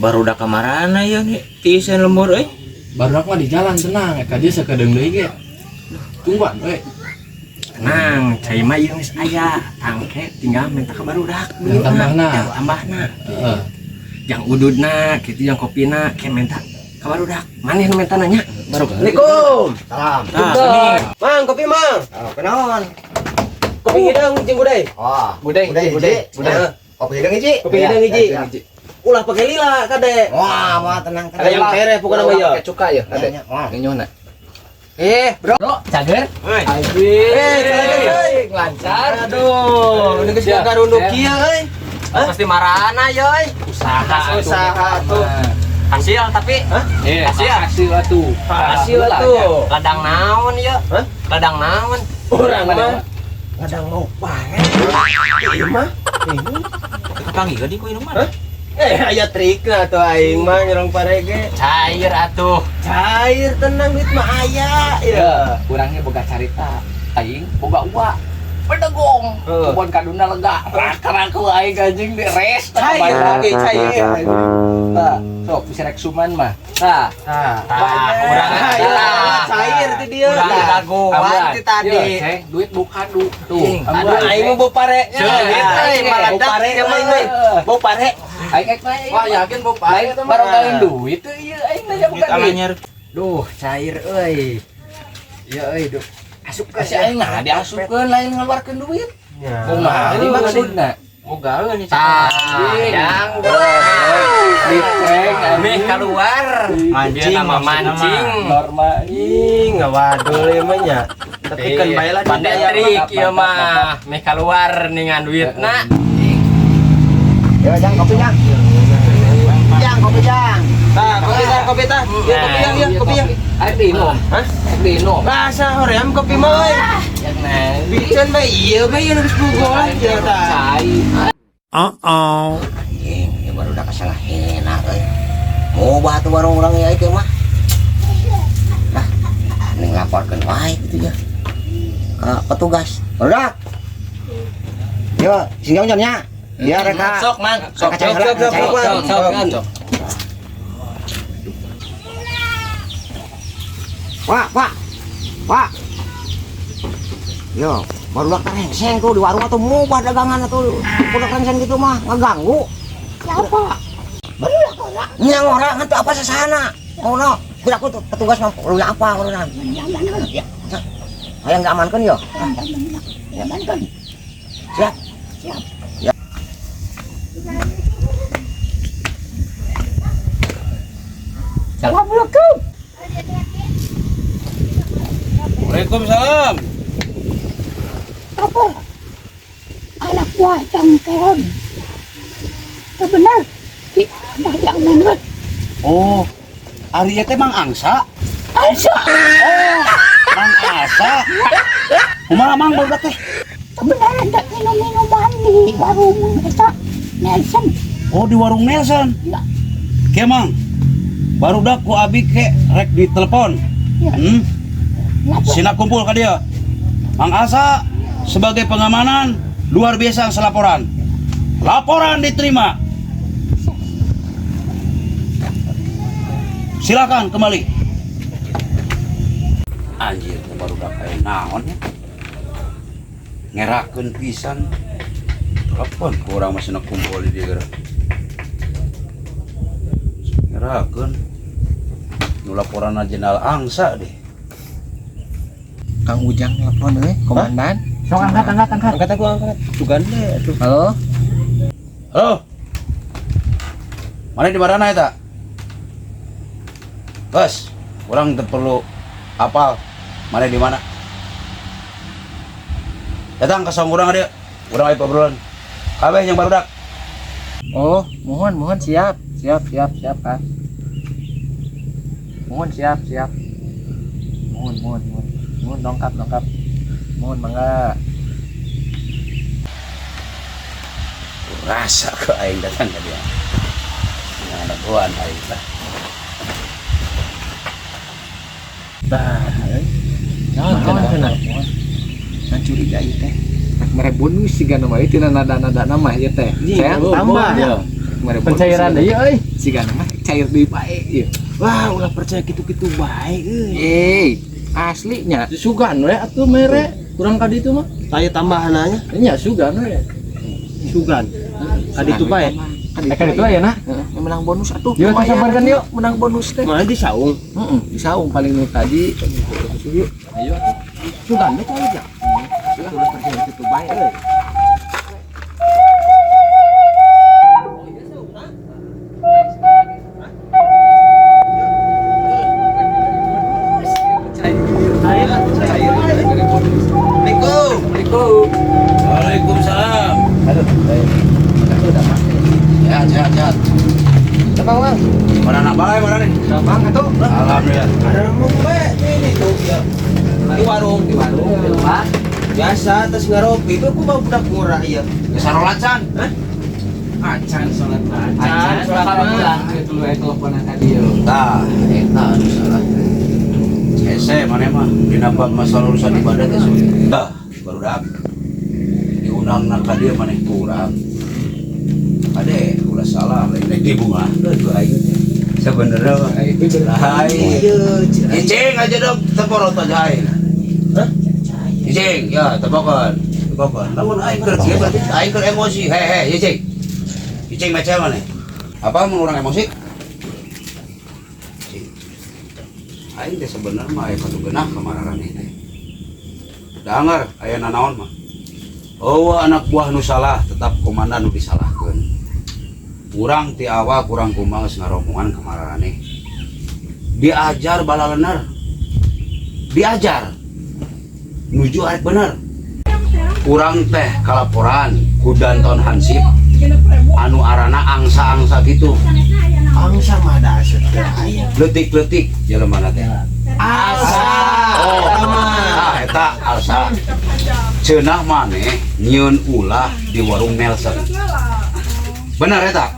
Barudak kamarana ya nih tiisan lembur euy. Barudak mah di jalan tenang, ka dia sakedeung deui ge. Tungguan we. Tenang, cai mah ieu geus aya. Tangke tinggal minta ka barudak. Yang tambahna. Yang tambahna. Heeh. Yang ududna, kitu yang kopina, ke minta ka barudak. Maneh nu minta nanya. Assalamualaikum. Salam. Tah, Mang, kopi mang. Oh, kenaon? Kopi hidung jeung budai. Oh, Budai, budai budai. hiji. Budai. Kopi hidung hiji. Kopi hidung hiji. Ulah pakai lila kade. Wah, wah tenang tenang. Ada yang tereh pokoknya mah ya. Pakai cuka ya, kade. Nya, wah. Ngenyona. Bro. Bro, cager. Euy. Eh, Lancar. Aduh, ini geus Siap, garunduk siap. kieu euy. Pasti marana ye euy. Usaha Usaha tuh. Hasil tapi Eh, Hasil. hasil atuh. Hasil atuh. Ladang naon ye? Hah? Ladang naon? Urang mah ladang mau pare. Ieu mah. Ini. Kapanggih di ku minuman. Aya trikna atuh aing mah nyerong pare ge. Cair atuh. Cair tenang duit mah aya. Ya, Ya. kurangnya boga carita. Aing boga ua. Bedegong. Heeh. Kebon kaduna lega. Rak-rak aing anjing di res. Cair oke cair. Tah, sok bisa rek suman mah. Tah, Tah. Tah, urang Tah, cair ti dieu. Urang Tah. dagoan ti tadi. Ieu, Ceng, duit bukan du. Tuh, Aduh, aing mah bau pare. Seuit euy, Bau meledak pare ieu mah aing euy. mah. Bau pare. Aing ek mah. Wah, yakin bau pare Aing eta mah. baru kalian duit tuh ieu aing nanya bukan duit. Anyar. Duh, cair euy. Ya euy, duh. Asup ka Kasi aing nah diasupkeun lain ngeluarkeun duit. Ya. Kumaha di maksudna? Boga nih. Tah, yang Diceng meh keluar. Mancing, Nama maksudna mah. mancing. Norma. Ih, ngawadul ieu mah nya. Tapi kan bae lah Pandai trik ieu mah. Meh keluar ningan duitna. Yo, jang kopi jang. Jang kopi jang. Tah, kopi tah, kopi tah. Ya kopi yang, ya kopi yang. Aing diinum. Hah? Aing diinum. Rasa hoream kopi mah euy. Yang nah. Bican bae ieu bae ieu nu geus bogo lah ieu tah. Cai. Anjing, ya baru udah kasalah enak euy. Mau batu warung urang ya itu mah. Nah, ini ngelaporkeun wae gitu ya. Ke petugas. Barudak. Yo, sing jang nya. Ya reka. Sok, Mang. Sok, Reka cai sok, heula, sok, cai. sok, Sok, sok, sok. Pak, Pak. Pak. Yo, barudak rengseng tuh di warung atau mubah dagangan atau budak rengseng gitu mah ngeganggu. Siapa? Barudak ora. Nya orang itu apa sesana? Mau no, budak tuh petugas mah perlu apa urunan? Aman ya. Hayang diamankeun yo. Amankan. Siap. Siap. Ya. Assalamualaikum. Waalaikumsalam. Apa? Anak buah cangkeon. Itu benar. Di banyak menurut. Oh, ari ieu teh Mang Angsa. Asa. Oh, Mang Asa. Kumaha Mang barudak teh? Kebenaran tak minum-minuman di warung eta Nelson. Oh, di warung Nelson. Ya. Ke Mang. Barudak ku abi ke rek ditelepon. Ya. Lapor. Sina kumpul ka dia. Mang Asa sebagai pengamanan luar biasa selaporan. Laporan diterima. Silakan kembali. Anjir, barudak aya naon ya? Ngerakeun pisan. Telepon ku urang masih kumpul di dieu geura. Ngerakeun. Nu laporanna Jenderal Angsa deh. Kang Ujang telepon euy, komandan. Sok angkat angkat angkat. Angkat aku angkat. Tugan deh atuh. Halo. Halo. Mana di mana eta? Bos, orang teu perlu apal. Mana di mana? Datang ke saung urang dia. Urang aya obrolan. Kabeh yang barudak. Oh, mohon mohon siap. Siap siap siap, Kang. Mohon siap siap. Mohon mohon mohon. Mohon dongkap dongkap. Mohon mangga. Rasa ke aing datang ke dia. Yang ada buan aing lah. Tah, euy. Naon cenah? Kan curiga ieu teh. Mere bonus siga nama ieu tina nada-nada nama ieu teh. Iya, Ceng. tambah. Ya. Mere bonus. Pencairan deui euy. Sigana mah cair deui bae ieu. Wah, ulah percaya gitu-gitu bae euy. Eh, aslinya. Sugan we atuh mere kurang ka ditu mah. Tanya tambahananya Nya sugan we. sugan. Ka ditu bae. Eh ka ditu aya nah. Heeh, yang menang bonus atuh. Yuk, Lumayan. sabarkan yuk. Menang bonus teh. Mana di saung? Heeh, di saung paling nu tadi. Yuk, Ayo atuh. Sugan we cair ya. Ulah percaya gitu bae euy. Assalamualaikum. Waalaikumsalam. Sehat, sehat, sehat. Bang, Bang. Mana anak bae mana nih? Bang atuh. Alhamdulillah. Ada mau bae ini tuh ya. Di warung, Di warung, di rumah. Biasa atas ngaropi, itu aku mau budak murah ya. Geus sarolat can. Acan salat Acan, Acan salat salat mah. Itu we teleponan tadi yo. Tah, eta anu salah. Hese maneh mah dina bab masalah urusan ibadah teh sulit. Tah, barudak. Diundang ka dieu maneh kurang. Ade, ulah salah lain rek dibungahkeun ku aing teh. Sebenarnya mah lain. Cicing aja dong, teporot aja aing. Hah? Cicing, ya tepokan. Tepokan. Lamun aing keur kieu berarti aing keur emosi. He he, cicing. Cicing macam mana? Apa mun urang emosi? Cicing. Aing teh sebenarnya mah aya katu geunah ka mararaneh teh. Dangar aya nanaon mah. Oh, anak buah nu salah tetap komandan nu disalahkeun. Urang ti awal kurang kumaha geus ngaromongan ka mararaneh. Diajar balalener. Diajar. Nuju arek bener. Urang teh kalaporan ku Danton Hansip anu arana angsa-angsa gitu. Angsa mah dasar teh aya. Leutik-leutik jelema teh. Asa. Oh, Eta mah. ah eta alsa. Cenah maneh nyieun ulah di warung Nelson. Benar eta?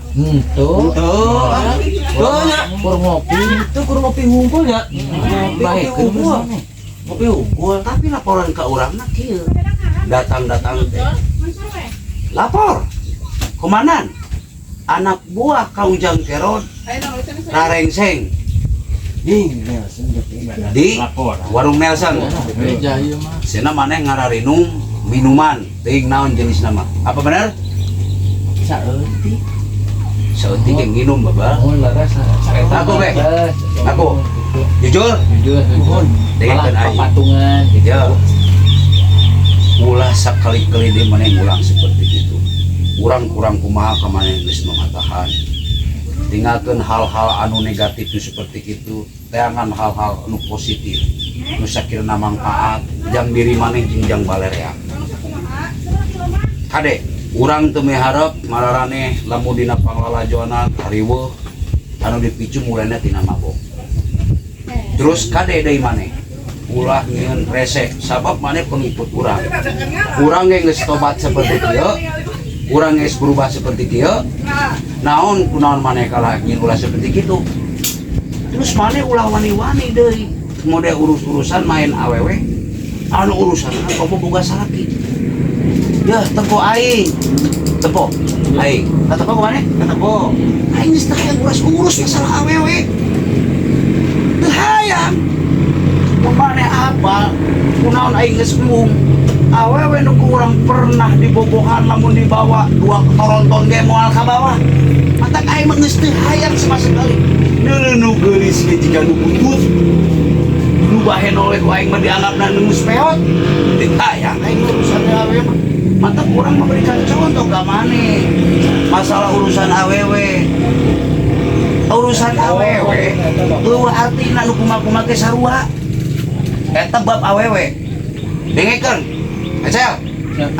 Tuh. Tuh. Tuh nya. Kur ngopi. Itu kur ngopi hungkul nya. Ngopi Baik, hungkul. Ngopi hungkul. Tapi laporan ke urangna kieu. Datang-datang teh. Lapor. Komandan. Anak buah Kang Ujang Kerod rarengseng Ih, Nelson di warung Nelson. Meja ieu mah. Cenah maneh ngararinum minuman teuing naon jenis nama. Apa benar? Saeutik. Saeutik yang nginum babal. Oh, laras. Aku, Be. Aku. Jujur, Jujur, jujur. dengekeun Malah aing. papatungan gitu. Ya. Ulah sakali-kali deui maneh ngulang seperti itu. Urang kurang kumaha ka maneh geus mamatahan. Tinggalkeun hal-hal anu negatif nu seperti itu, teangan hal-hal anu positif. Nu sakirna mangfaat jang diri maneh jeung jang balerea. Kade, urang teu miharep mararaneh lamun dina panglalajonan hariweuh anu dipicu mulainya tina mabok. Terus kade deui maneh ulah nyieun rese sabab maneh pengikut urang. Urang ge geus tobat seperti kieu, urang geus berubah seperti kieu. Naon kunaon maneh kalah nyieun ulah seperti kitu. Terus maneh ulah wani-wani deui. Mode urus-urusan main awewe anu urusan komo boga salaki. Ya tepo aing. Tepo aing. Tepo maneh? Tepo. Aing geus teu hayang urus-urus masalah awewe. Teu hayang. Mun maneh apal kunaon aing geus embung. Awewe nu ku urang pernah dibobohan lamun dibawa dua toronton ge moal ka bawah. Matak aing mah geus teu hayang sama sekali. Neuleuh nu geulis ge jiga nu butut. Nu bahe noleh ku aing mah dianggapna geus peot. Teu hayang aing urusan awewe mah. Matak urang memberikan contoh ka maneh. Masalah urusan awewe. Urusan awewe eueuh artina nu kumaha-kumaha ge sarua. Eta bab awewe. Dengekeun. Ecel.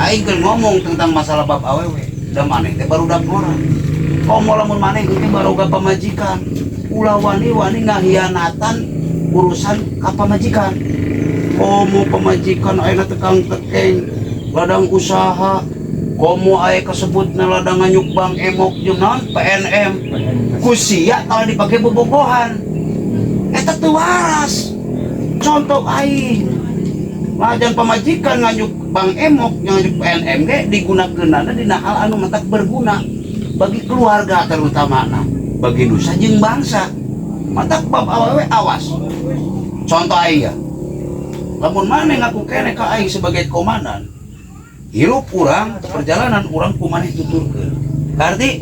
Aing keur ngomong tentang masalah bab awewe. Da maneh teh barudak ngora. Komo lamun maneh teh baroga pamajikan. Ulah wani-wani ngahianatan urusan ka pamajikan. Komo pamajikan ayeuna tekang tekeng ladang usaha. Komo aya kasebutna ladang nganyuk bank emok jeung naon PNM. Ku sia kalau dipake bobogohan. Eta teu waras. Contoh aing. Lajan pamajikan nganyuk bank emok nganyuk PNM ge digunakeunana dina hal anu matak berguna. Bagi keluarga terutama, nah, bagi nusa jeung bangsa. Matak bab awewe awas. Contoh aing ya. Lamun maneh ngaku keneh ka aing sebagai komandan, hirup urang, perjalanan urang ku maneh tuturkeun. Karti?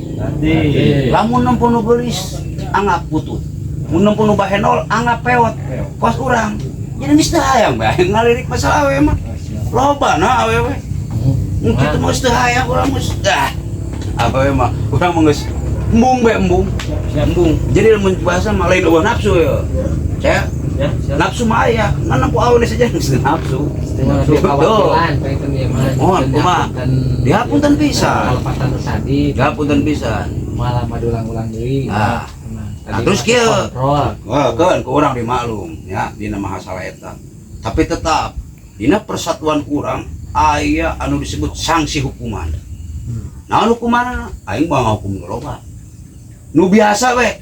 Lamun nempo nu geulis anggap butut. Mun nempo nu bahenol anggap pewot. Kos urang. Jadi geus teu hayang bae aing ngalirik masalah awewe mah. Loba na awewe. Mun kitu mah geus teu hayang urang geus dah. Awewe mah urang mah geus embung bae embung. Embung. Jadi lamun bahasa mah lain eueuh nafsu ya. Saya nafsu mah aya, ngan nempo awewe saja geus nafsu. Kekhawatiran pengen ieu mah. Mohon, kumaha? Dihapunten pisan. Kalepatan nu tadi. Dihapunten pisan. Malah mah diulang-ulang deui. Ah. Nah, Nah, terus kieu. Kontrol. Wah, kan ku urang dimaklum ya dina masalah eta. Tapi tetap dina persatuan urang aya anu disebut sanksi hukuman. Naon hukumanna? Aing mah ngahukum nu loba. Nu biasa we.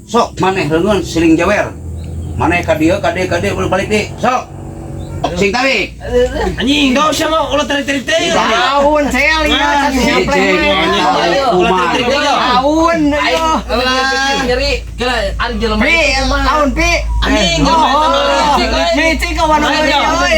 Sok maneh reungeun siling jewer. Maneh ka dieu ka dieu ka dieu balik deui. Sok. Sing tarik. Anjing, gak usah mau ulah tarik-tarik teh. Tahun sel ieu Hukuman. Tahun ayo. Nyeri. Kira ari jelema. Pi, tahun pi. Anjing, jelema eta mah licik euy. Licik kawan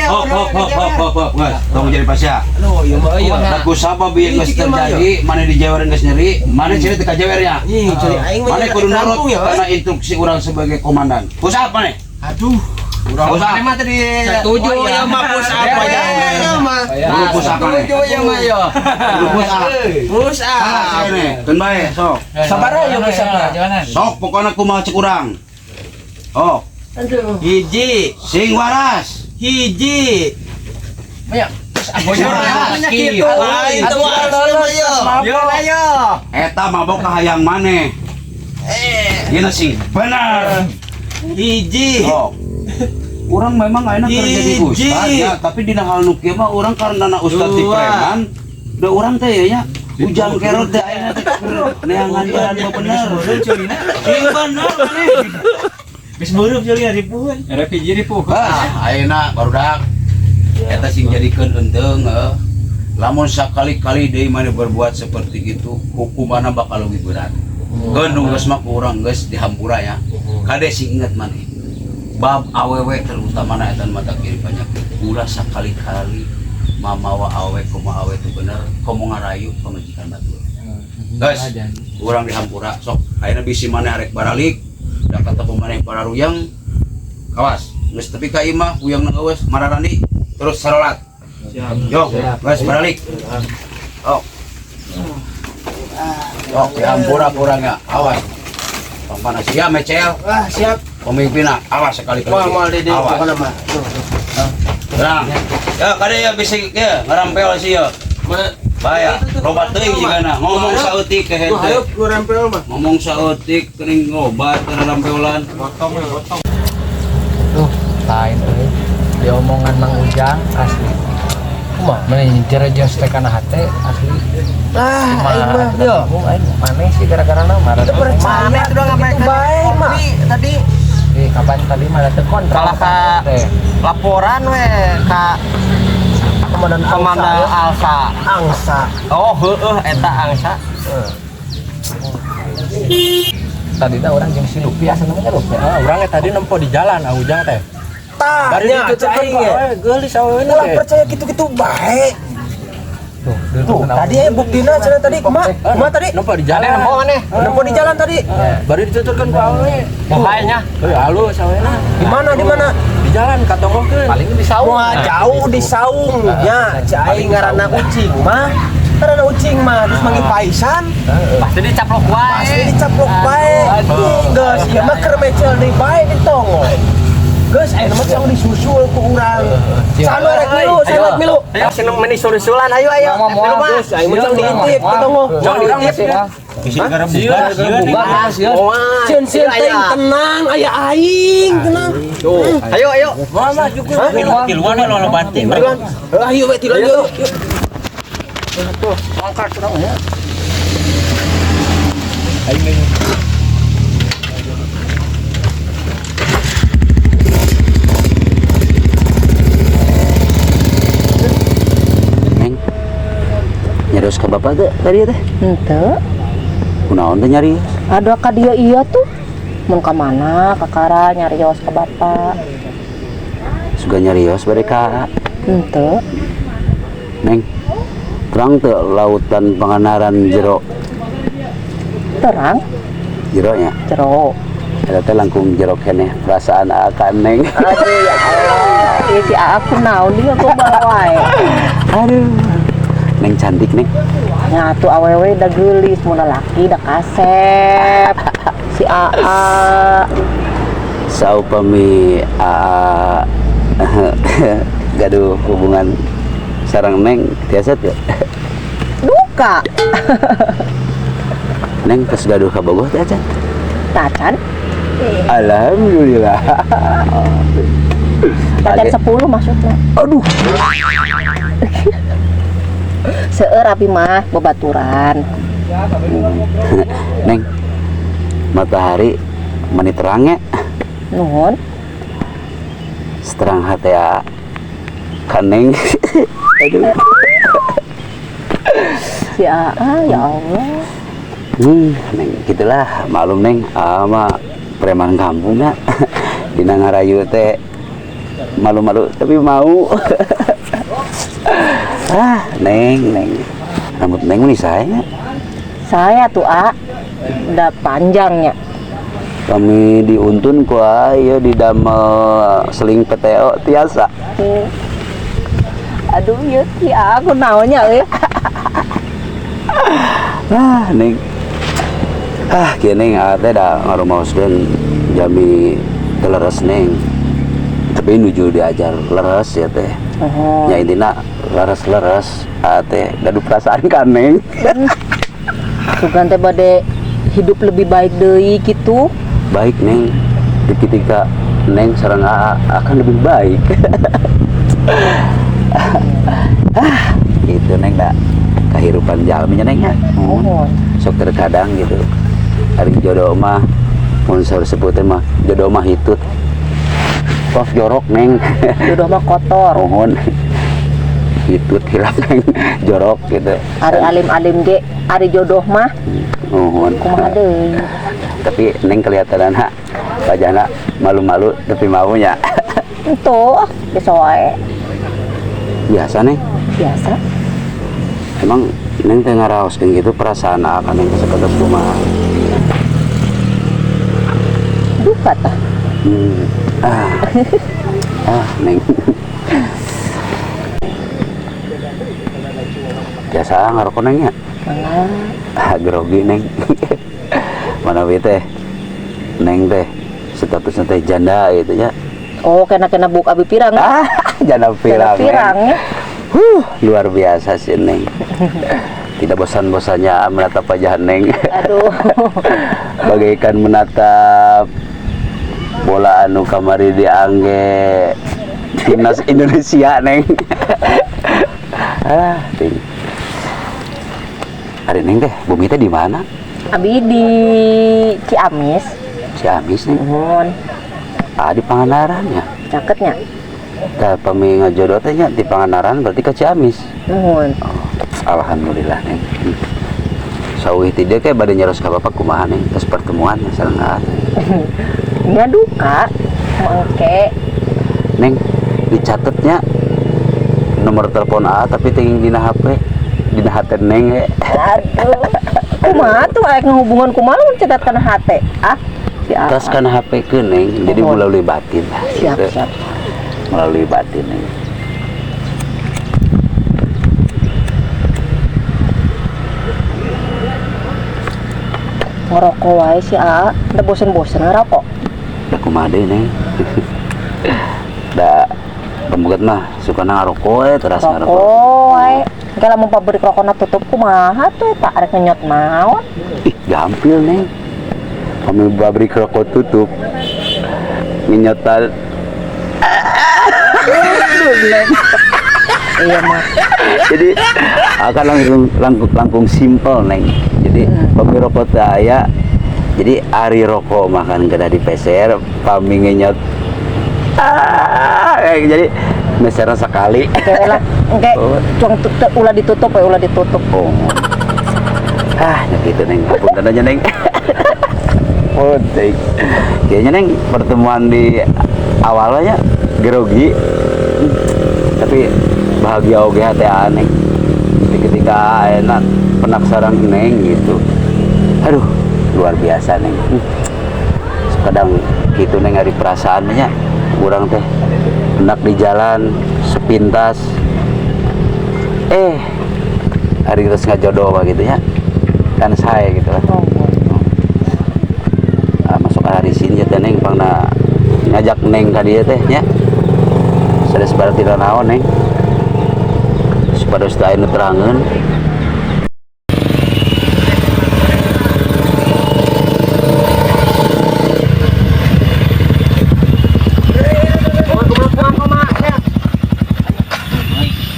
Hop hop hop hop hop hop. Geus, tong jadi pasya. Aduh, ieu mah euy. Nah, ku sabab ieu geus terjadi, maneh dijewerin geus nyeri, maneh ciri teu kajewer ya. Ih, curi aing mah Maneh jadi kudu nurut kampung ya. karena instruksi urang sebagai komandan. Push up maneh. Aduh. Push up. Mah tadi Setuju ya mah push up ya. Kudu push up maneh. Setuju ya mah yo. Kudu push up. Push up. Ah, ini, keun bae sok. Sabar aja push up. Sok pokokna kumaha cek urang. Oh, Hiji, sing waras. hiji. Sing waras. Lain teu waras mah yo. Yo ayo. Eta mabok ka hayang maneh. Ieu sing bener. Hiji. Sok. Urang memang ayeuna keur jadi Hiji. ustad ya, tapi dina hal nu kieu mah urang karena na ustad di Dua. preman, da urang teh ya nya ujang kerot teh ayeuna teh keur neangan jalan nu bener. Sing bener maneh. Geus beureum jeulian ripuhan. Refugee ripuh. Ah, ayeuna barudak eta sing jadikeun henteu heuh. Lamun sakali-kali deui maneh berbuat seperti itu, hukumanna bakal lebih berat. Keun nu geus mah ku urang geus dihampura ya. Kade sing inget maneh. Bab awewe terutama eta mata kiri penyakit. Ulah sakali-kali mamawa awewe kumaha awewe itu bener, komo ngarayu pamajikan batur. Guys, urang dihampura sok ayeuna bisi maneh arek baralik, da ketemu maneh pararuyang. Kawas, geus tepi ka imah huyangna eueus mararandi terus sarolat. Yo, geus baralik. Sok. Sok dihampura kurang ya, awas. Tong panas sia mecel. Ah, siap. Pemimpinna awas sekali-kali. Moal moal dede Awas. pokona mah. Tuh, tuh. Terang. Ya, kade ya bisa ya ngarampel sih ya. Bahaya, loba teuing jigana ngomong saeutik ke Tuh, henteu. hayuk nu rempel mah. Ngomong saeutik keuning ngobat ngarampelan. Tuh, lain euy. Diomongan Mang Ujang asli. Kumaha? Meni jerejeus teh kana hate asli. Ah, aing mah yo. Aing maneh sih gara-garana marah. Teu percaya Maneh tuh gitu bae mah. Tadi Eh, kapan tadi mah teu kontra. Kalah ka teh. laporan we ka Komandan Komandan Angsa. Alsa. Angsa. Oh, heueuh eta Angsa. Tadi teh urang jeung si Lupi asa namanya Lupi. Ah, urang tadi nempo di jalan ah Ujang teh. Tah, Bari nya dituturkeun aing ku ye. awewe geulis awewena Ulah teh. percaya gitu-gitu bae. Tuh, Tuh, tadi buktina cenah tadi kumaha? Kumaha tadi? Nempo di jalan. Nempo maneh. Nempo di jalan tadi. Bari dituturkeun ku awewe. Bahayanya. Heuh, halus awewena. Di mana di mana? Di jalan katonggokeun. Paling di saung. Wah, jauh di saung nya, cai ngaranna ucing mah. Ngaranna ucing mah terus manggil paisan, Pasti dicaplok wae. pasti dicaplok bae. Geus, ieu mah keur mecel deui bae di tongo. Geus, ayeuna mah cang disusul ku urang. Sana rek milu, sana rek milu. Ayo sinu meni sul-sulan ayo ayo. Moal, Milu mah. Geus, aing mah cang diintip ke tongo. Cang diintip. Buka Sieun-sieun teuing tenang, aya aing tenang. Tuh. Ayo ayo. Tiluan we lo batin. Tiluan. Heuh, ayo we tiluan yuk. Neng, nyarios ka bapak teh tadi teh? Henteu. Kunaon teh nyarios? Ada ka dia iya tuh. Mun ka mana kakara nyarios ka bapak. Suka nyarios bade ka. Henteu. Neng. Terang teu lautan Pangandaran jero. Terang? Jero nya. Jero. Eta teh langkung jero keneh perasaan aa ka Neng. Aduh ya Allah. Ieu si aa kunaon dia gombal wae. Aduh. Neng cantik, Neng. Nya atuh awewe da geulis, mun lalaki da kasep. Si aa. Saupami aa gaduh hubungan sareng Neng tiasa teu? Duka. Neng tos gaduh kabogoh teh acan? Tacan. Alhamdulillah. Tacan 10 maksudnya. Aduh. Seueur abi mah babaturan. Neng, matahari meni terang ya. Nuhun. Seterang hati ya. Ka Neng. Aduh. Si aa ya Allah. Neng gitulah maklum Neng, aa mah preman kampung ya. Dina ngarayu teh malu-malu tapi mau. Ah, Neng, Neng. Rambut Neng meni sae nya. Saya tuh a udah panjangnya. Kami diuntun ku ieu didamel seling PTO tiasa. Aduh ieu si aa ku naonnya euy. Ah, Neng. Ah, kieu Neng aa teh da ngarumaoskeun jami teu leres Neng. Tapi nuju diajar leres ya teh. Oh. Nya intina leres-leres aa teh gaduh perasaan ka Neng. Sugan teh bade hidup lebih baik deui kitu. Baik Neng, ketika Neng sareng aa akan lebih baik. Ah, gitu Neng da kehidupan jalmi nya Neng nya. Oh. Sok terkadang gitu. Ari jodoh mah mun saur sebut teh mah jodoh mah hitut. Tos jorok Neng. Jodoh mah kotor. Mohon. Hitut hilap Neng, jorok gitu. Ari alim-alim ge, ari jodoh mah. Mohon. Kumaha deui. Tapi Neng kelihatanna wajahna malu-malu tapi maunya. Henteu, biasa wae. Biasa Neng? Biasa. Emang Neng teh ngaraoskeun gitu perasaan aa ka Neng saketos kumaha? Duka tah. Ah. Ah, Neng. Biasa ngarokok Neng nya? Mangga. Ah, grogi Neng. Manawi teh Neng teh statusnya teh janda gitu ya. Oh, kena-kena buk abi pirang. Ah, janda pirang. Janda pirang ya. Huh, luar biasa sih Neng. Tidak bosan-bosannya menatap wajah Neng. Aduh. Bagaikan menatap bola anu kamari diangge timnas Indonesia Neng. Ah, ting. Ari Neng teh, bumi teh di mana? Abi di Ciamis. Ciamis Neng. Nuhun. Ah, di Pangandaran ya. Caketnya. Tah pami ngajodoh teh nya di Pangandaran berarti ke Ciamis. Nuhun. Oh, alhamdulillah Neng. Sauih ti dieu ke bade nyaros ka bapak kumaha Neng tos pertemuan sareng aa. Nya duka mangke. Neng dicatetnya nomor telepon aa tapi teuing dina HP, dina hate Neng ge. Aduh. Kumaha tuh aya ngahubungan kumaha mun catat kana hate? Ah, si aa. Tas kana HP ke Neng, jadi Nuhun. melalui batin lah. Siap, gitu. siap. Melalui batin Neng. Ngerokok wae si aa, udah bosen-bosen ngerokok. Da kumaha deui Neng. Da pembuat mah suka ngarokok we teras ngarokok. Rokok wae. Engke lamun pabrik rokokna tutup kumaha tuh eta arek ngenyot naon? Ih, gampil Neng. Kami pabrik rokok tutup. Ngenyotan. Iya mah. Jadi akan langsung simpel Neng. Jadi pami rokok teh aya. Jadi ari rokok makan kena di peser, pami ngenyot. Ah, jadi meserna sekali. Oke lah, engke Oh. cuang ulah ditutup ya, ulah ditutup. Oh. Ah, nya gitu, Neng. Punten aja, Neng. Punten. Kayaknya, Neng, pertemuan di awalnya grogi. Tapi bahagia oge hati Neng. Ketika enak penak sarang Neng gitu. Aduh, luar biasa, Neng. Kadang gitu, Neng, ari perasaannya urang teh enak di jalan sepintas, hari terus ngajodoh mah gitu ya kan, saya gitu lah. Ah, masuk hari sini ya teh, Neng, pangna ngajak Neng ka dieu teh nya sanes berarti naon, Neng, supados teu aya nu terangeun. Kumaha, kumaha, kumaha?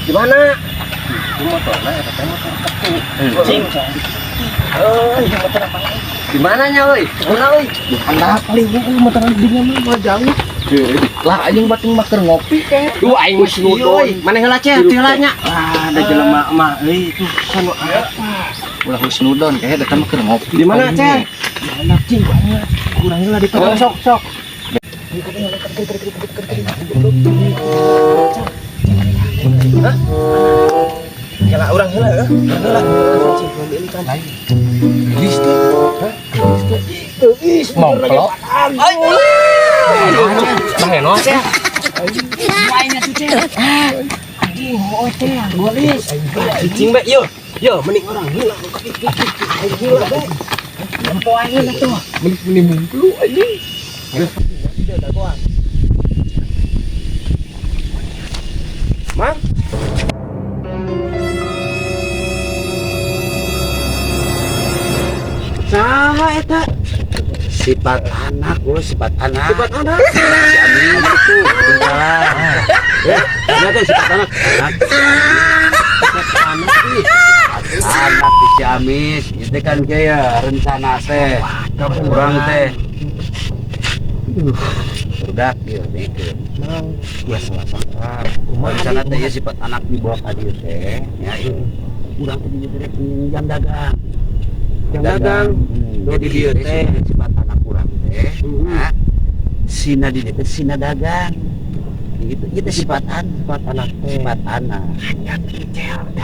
Di mana? Cing. Di mananya, euy? Mana, euy? Handap paling motor dinya mah jauh. Lah, anjing bating mah keur ngopi kayak. Duh, aing geus nudon. Mana heula, Ceh? Teu heula nya. Ah, ada jelema mah euy tuh kan apa? Ulah husnudon kayak datang mah keur ngopi. Di mana, Ceh? Handap cing banget. Kurang heula di Oh, sok, sok. Hah? Kela urang heula heuh. Urang heula. Gelis teh. Hah? Gelis teh. Mongklok. Bang Eno, Ceh. Anjing, oh teh, gelis. Cicing bae, yo. Yo, mending urang heula. Heula bae. Nempo aing atuh. Meni mungklu anjing. Mang. Saha eta? Sifat anak lu, sifat anak. Sifat anak. Si Amin itu tinggalan ya, ternyata sifat anak, anak anak anak di Ciamis itu kan kayak rencana teh kurang teh budak ieu dikeun ulah salah sangka. Rencana teh ieu sifat anak dibawa ka dieu teh nya, ieu urang teh di dieu teh jam dagang. Jam dagang. Jadi dieu teh sifat anak urang teh, nah, sina di dieu teh sina dagang gitu. Itu sifat anak, Sifat anak teh. Sifat anak.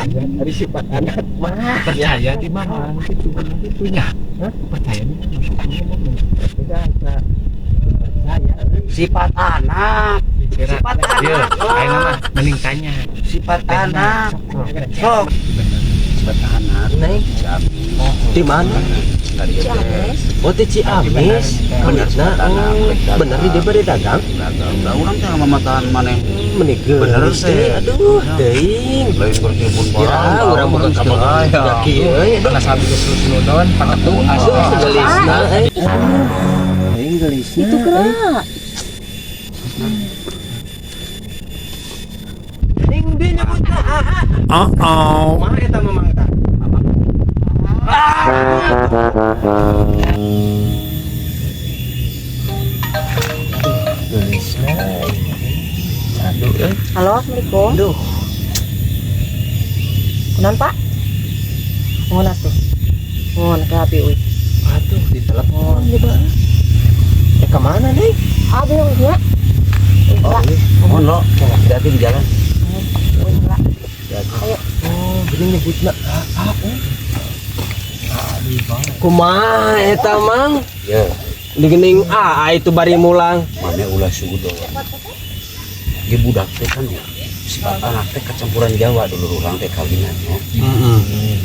Dari sifat anak mah. Percaya di mana? Itu itunya. Hah? Percaya di mana? Beda eta. Percaya euy. Sifat anak, sifat Iya, anak. aing mah mending tanya. Sifat anak, sok sifat anak. Neng, di mana? Oh, di Ciamis. Bener, sifat anak. Oh, bener di dia bade dagang? Dagang. Lah, urang teh mamatahan maneh. Meni Bener geulis teh. teh. Aduh, teuing. Lain keur telepon. Ya, urang bukan kabogoh budak kieu euy. Aduh, Karena sabi geus husnudon, pangetu asli. Geulisna euy. Teuing geulisna. Itu gerak. Ning dia nyebutna AA. Uh-oh. Kumaha eta mamang eta? Geulisna. Aduh, euy. Halo, assalamualaikum. Aduh. Kunaon, Pak? Nuhun atuh. Nuhun ke HP euy. Aduh, di telepon. Gitu. Eh, kemana nih? Abi nya. Oh, mohon lo, hati-hati di jalan. Ayo. Oh, gini nyebutna AA. Oh. Kumaha eta, Mang? Ya, Digening AA itu bari mulang. Mana ulah suudon. Dia budak teh kan ya, sifat anak teh kecampuran Jawa dulu urang teh kawinan ya.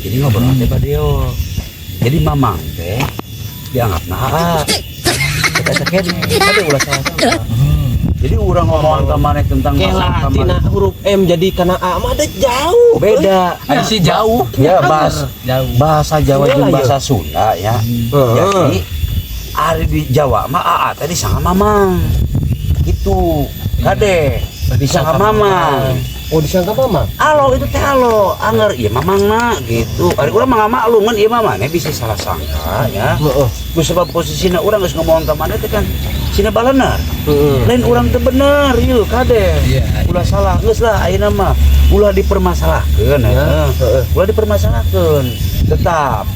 Jadi ngobrol teh badeo. Jadi mamang teh dianggap nah. Kita cek tapi ulah salah sangka. Jadi urang ngomong ke maneh tentang Kela masalah tina huruf M jadi kana A mah ada jauh. Beda. Ada sih jauh. Ya, bahas Jauh. Bahasa Jawa Iyalah, jeung ya. Bahasa Sunda ya. Heeh. Jadi ari di Jawa mah AA tadi sama mamang. Gitu. Kade disangka mamang. Oh, disangka mamang. Alo itu teh alo, anger ieu mamang mah gitu. Ari urang mah maklum kan ieu mah maneh bisa salah sangka ya. Heeh. Ku sebab posisina urang geus ngomong ka maneh teh kan sina balenar. Heeh. Lain urang teh bener ieu kade. Iya. Ulah salah geus lah ayeuna mah. Ulah dipermasalahkeun Ya, ya. heeh. Ulah dipermasalahkeun. Tetap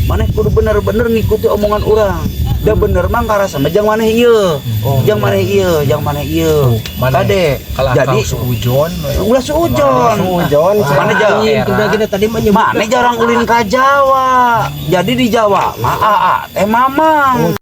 Maneh kudu bener-bener ngikuti omongan urang. Da bener mah karasa mah jang maneh ieu. Jang maneh ieu, jang maneh ieu. Maneh. Kade. Kalah Jadi suujon. Ulah suujon. Suujon. Mana Anjing, udah gini tadi mah nyebut. Maneh jarang ulin ka Jawa. Jadi di Jawa mah aa teh mamang.